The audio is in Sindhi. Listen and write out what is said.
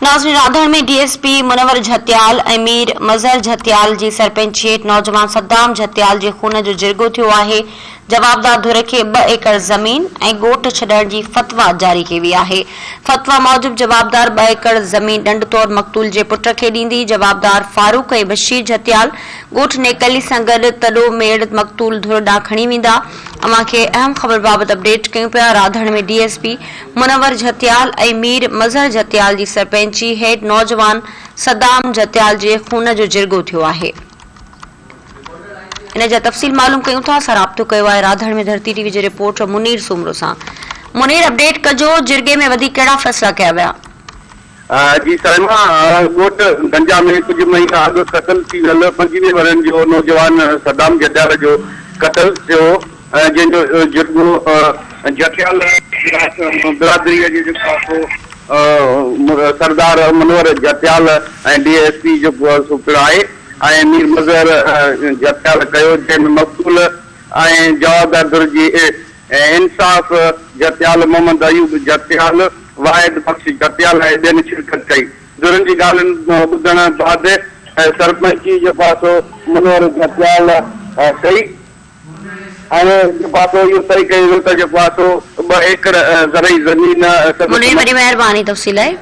ناظرين Radhan ۾ D S P Munawar Jhatial ۽ Mir Mazhar Jhatial جي سرپئنچي هيٺ نوجوان صدام جهتيال جي خون جو جرڳو ٿيو آهي، جوابدار ڌر کي ٻه ايڪڙ زمين ۽ ڳوٺ ڇڏڻ جي فتويٰ جاري ڪئي وئي آهي. فتويٰ موجب جوابدار ٻه ايڪڙ زمين ڏنڊ طور مقتول جي پٽ کي ڏيندي، جوابدار فاروق ۽ بشير جهتيال ڳوٺ نيڪلي سان گڏ تڏو ميڙ مقتول ڌر ڏانهن کڻي ويندا. اوهان کي اهم خبر بابت اپڊيٽ ڪيون پيا، Radhan ۾ D S P Munawar Jhatial ۽ Mir Mazhar Jhatial جي سرپئنچي هيٺ نوجوان صدام جهتيال جي خون جو جرڳو ٿيو آهي. ان جا تفصيل معلوم ڪيون ٿا اسان رابطو ڪيو آهي راڌڻ ۾ ڌرتي ٽي وي جي رپورٽر منير سومرو سان منير اپڊيٽ ڪجو جرڳي ۾ وڌيڪ ڪهڙا فيصلا ڪيا ويا. جي سائما ڳوٺ گنجا ۾ ڪجهه مهينا اڳ قتل ٿي ويل 25 ورهين جو نوجوان صدام جهتيال جو قتل ٿيو جنهن جو جرڳو جهتيال برادري جي جيڪو آهي سو Sardar Munawar Jhatial ۽ D S P جيڪو آهي سو پڻ آهي ۽ مير مظهر جهتيال ڪيو جنهن ۾ مقتول ۽ جوابدار ڌر جي انصاف جهتيال، محمد ايوب جهتيال، واحد بخش جهتيال ۽ ٻين شرڪت ڪئي. ڌرين جي ڳالهين ٻڌڻ بعد سرپئنچي جو پاسو منور جهتيال ڪئي ۽ جو پاسو اهو طئي ڪيو ويو ته جيڪو آهي سو ٻه ايڪڙ زرعي زمين سندس منير وڏي مهرباني تفصيل لاء.